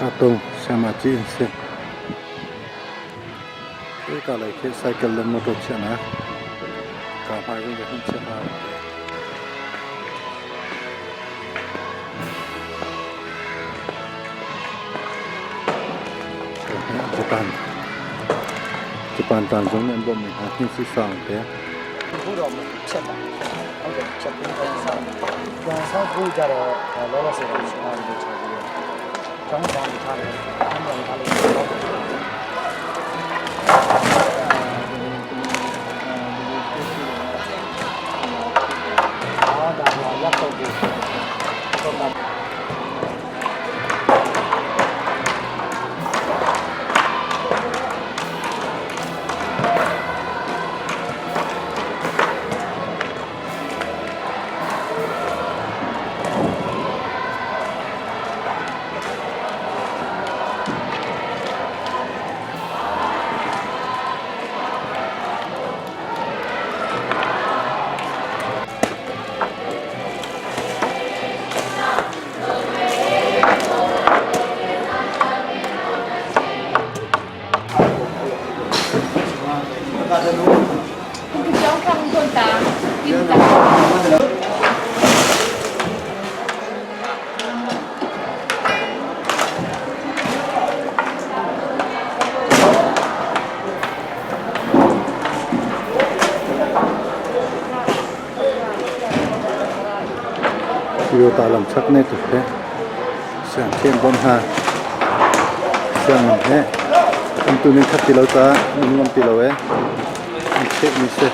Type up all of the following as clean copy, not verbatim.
Athakatong Sayamaci an si. Hika lei khi cycle le motor chiahnak ka hmai zong ka hun chiah hna. Japan Japan tan zong nih an bawmhmi hna hi si sang te. ဟုတ်တယ်ချက်ပြီးတော့ဆောင်းပြန်ဆောင်းဖို့ကြတော့လောလောဆယ်တော့ရှင်းလာလို့ချပြီးတော့ကျောင်းဆောင်ထားတယ်ကျောင်းဆောင်ထားလို့တော့အော်ဒါကရက်တော့ဘူးတော့ Toyota lam chak ne tu he siang khen bom ha siang he an tu ning khat ti lo ta ning ngam ti lo e an chek mi se.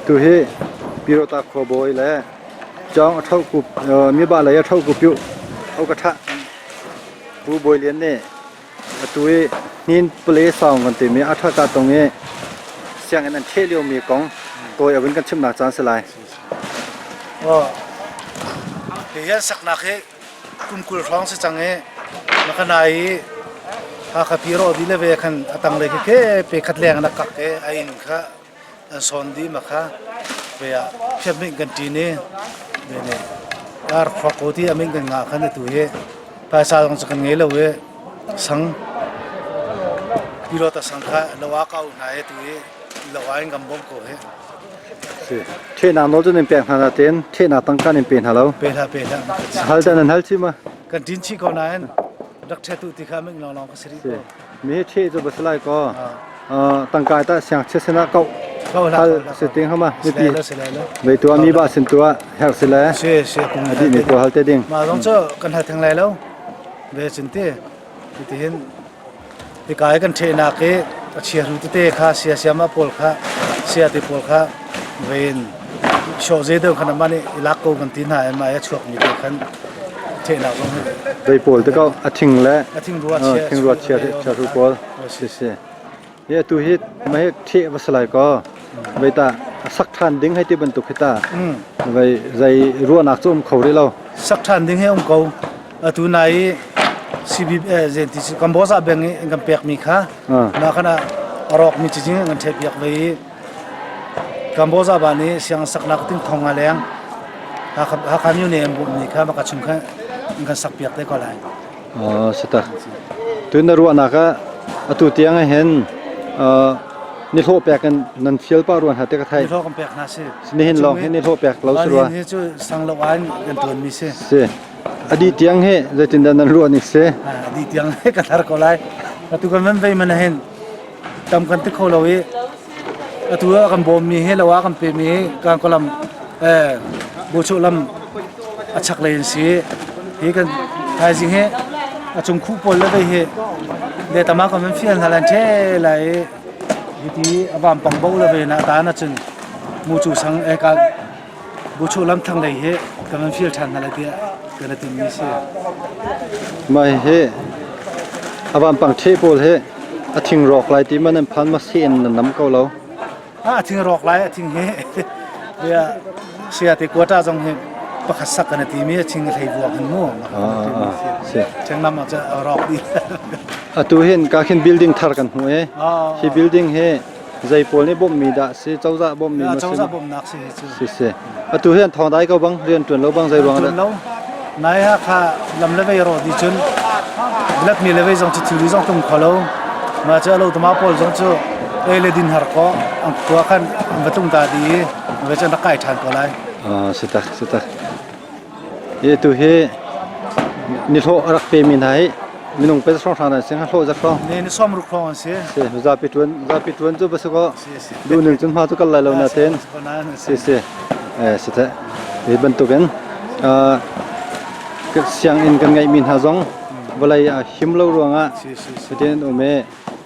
Tuhi Pirota khuabawi le Cawng a ṭho kup miba lei a ṭho kup yu au ka ṭha Pu Bawi Lian nih atu i hnin pale sawng kan timi a ṭha ka tong i sianginn an ṭheh liomi kong tawi a vun kan chimnak caan si lai. Hi hian saknak hi kum 20 hrawng si cang i Makanai i Hakha pi rawh dih le ve khan a tanglei khi khe pe khat leng in a kak i a inn kha an sawn dih ma kha ve ah phiat ming kan ṭin i ve ne ar khua ko ti a ming kan ngah khan atu hi phaisa zong cu kan ngei lo i sang pilot a sang kha lo ah ka hna i tu hi lo ah in kan bawmh ko hi. Si. Ṭhehnak nawl cu nan pek hna nain ṭhehnak tangka nan pe hna lo. Pe hlah pe hlah. Hal tah nan hal chih ma? Kan ṭin chih ko nain rak ṭhe tu ti kha ming lawnglawng ka si rih ko. Mi hi ṭheh cu ba si lai ko. Tangka ta siang chia sinah ko hal si ting hama mipi vei tua mi ba sin tua her si le si si adi mi tua hal te ding. Ma zong cu kan hal theng lai lo. Ve cin ti ti hin Hika i kan ṭhehnak i a chiahru tete kha siasiamah pawl kha siate pawl kha vein sawh ze deuh khan amah nih i lak ko kan ti hna i mah i a chuakmi te khan ṭhehnak zong hi Vei pawl te ko a thing le a thing rua chia thing rua chia chiahru pawl si si. Hi atu hi mah hi ṭheh va si lai kaw vei ta a sak ṭhan ding hei ti bantuk hi ta vei zei ruahnak cu um kho rih lo. Sak ṭhan ding hi um ko. Atu nai i CB zenti cu Kamboja bank i an kan pekmi kha mah khan a rawkmi cizing an kan ṭhehpiak ve i Kamboja ba nih sianginn saknak ting thong nga leng Hakha Myone an bawmhmi kha maka chung khan an kan sakpiak te ko lai. Si ta. Tu na ruahnak ah atu tiang hin nihlawh pek in nan fial pa ruan ha te ka thai. Nihlawh kan pek hna si. Nihin lawng hi nihlawh pek lo si rua. Nihin hi cu sang lo an kan tuan mi si. Si. A dih tiang hi zeitindah nan ruah ning si? A dih tiang hi kan har ko lai. Atu kan van vei man hin tam kan ti kho lo i atu ah kan bawm mi hi lo ah kan pe mi hi kan kolam eh buchu lam a chak lei in si hi kan thaizing hi a cung khu pawl le vei hi le tama kan van fial hna lan the lai hi ti a vam pang bo le ve na ta na cun mu chu sang e ka Buchuh lamthlang lei hi kan van fial ṭhan hna lai tiah kan i timmi si. Mah hi a vampang ṭhe pawl hi a thing rawk lai ti man an phan ma si in nan nam ko lo. A thing rawk lai a thing hi bia sia te quota zong hi pakhat sak kan ti mi a thing hlei vuak hin mu. Si. Chenglam ah a rawk dih. Atu hin ka khin building thar kan hmu e. Hi building hi Zei pawl nih bawmhmi dah si? Cozah bawmhmi ma si? Cozah bawmhnak si hi cu. Si si. Atu hi an thawng dai ko bang, rian ṭuan lo bang zei ruang dah? lo. Nai ha kha lam le vei ro di cun black mi le vei zong cu thilri zong tum kho lo. Ma cu alo tama pawl zong cu ei le din har ko an khua khan an va tung ta di i ve cun rak kai ṭhan ko lai. Ah, si tak, si tak. Hi tu hi nihlawh a rak pemi hna hi minung pe hrawng hrang sing hlawh zat hrawng. Ne ni som ruk hrawng an si. Si zapi tuan zapi tuan cu ba ko du ning cun hma cu kal lai lo na ten. Si si. Eh si the. Hi bantukin sianginn kan ngeih mi hna zong vawlei a him lo ruangah sitin um i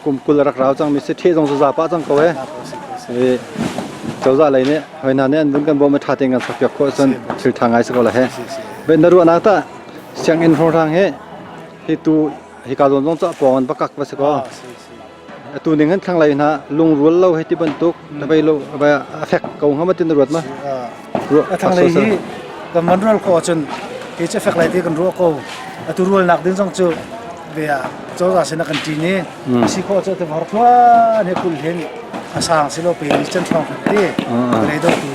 kum 20 rak rau cang mi si the zong cu za pah cang ko e. Cozah lei nih hoi hna nih an vun kan bawm i ṭha tein kan sakpiak khawh ahcun thil ṭha ngai si ko la he. Ve na ruahnak tah sianginn hrawnghrang hi hi tu hika zawn zong cu a pawng an va kak va si kaw. Atu ning hin thlanglei hna lungrual lo hei ti bantuk na vei lo a fek ko hnga ma tin na ruat ma? A thlanglei hi kan van rual khawh ahcun hi cu fek lai ti kan ruah ko. Atu rualnak ding zong cu ve ah cozah sin ah kan ṭin i si khawh cu tivor tluan he kul hin a sang si lo pe ni chan ṭhawng khat ti lei do tu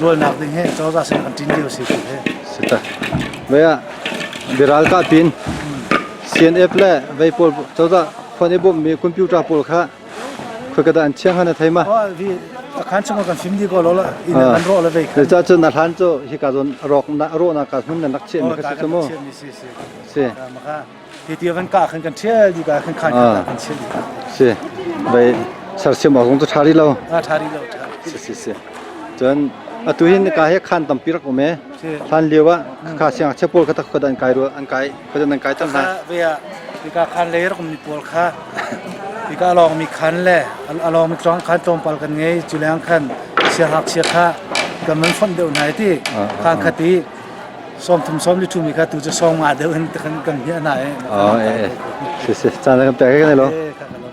rualnak ding he cozah sin kan ṭin lio si ku he sita ve ah biral ka pin CNF le vei pawl cozah phone i bawmh mi computer pawl kha khoi an chiang han a thei ma a khan chung kan fim di ko lo la in an ro la vei khan ca cun a hlan cu hi ka zon rawk na ro na ka hmun na nak chiah mi kha si mu si Ti ti van ka khan kan ṭhial di ka khan khan khan kan chial di. Si. Bai sarsiam awk zong cu ṭha rih lo. A ṭha rih lo ṭha. Si si si. Cun atu hin ka he khan tampi rak um e. Hlan lio ah kha siang che pawl kha tak kha an kai ru an kai kha an kai tam hna. Ve ah ka khan le rak um mi pawl kha ka along mi khan le along mi tlong khan tlawmpal kan ngei cu leng khan sia hak sia kha kan man font deuh nai ti khan khati 30 33 mi kha tu cu 50 deuh in kan kan hmiah hna i. Oh, eh, eh. Si si, caan kan pek kan lo. Eh, kha kan lo.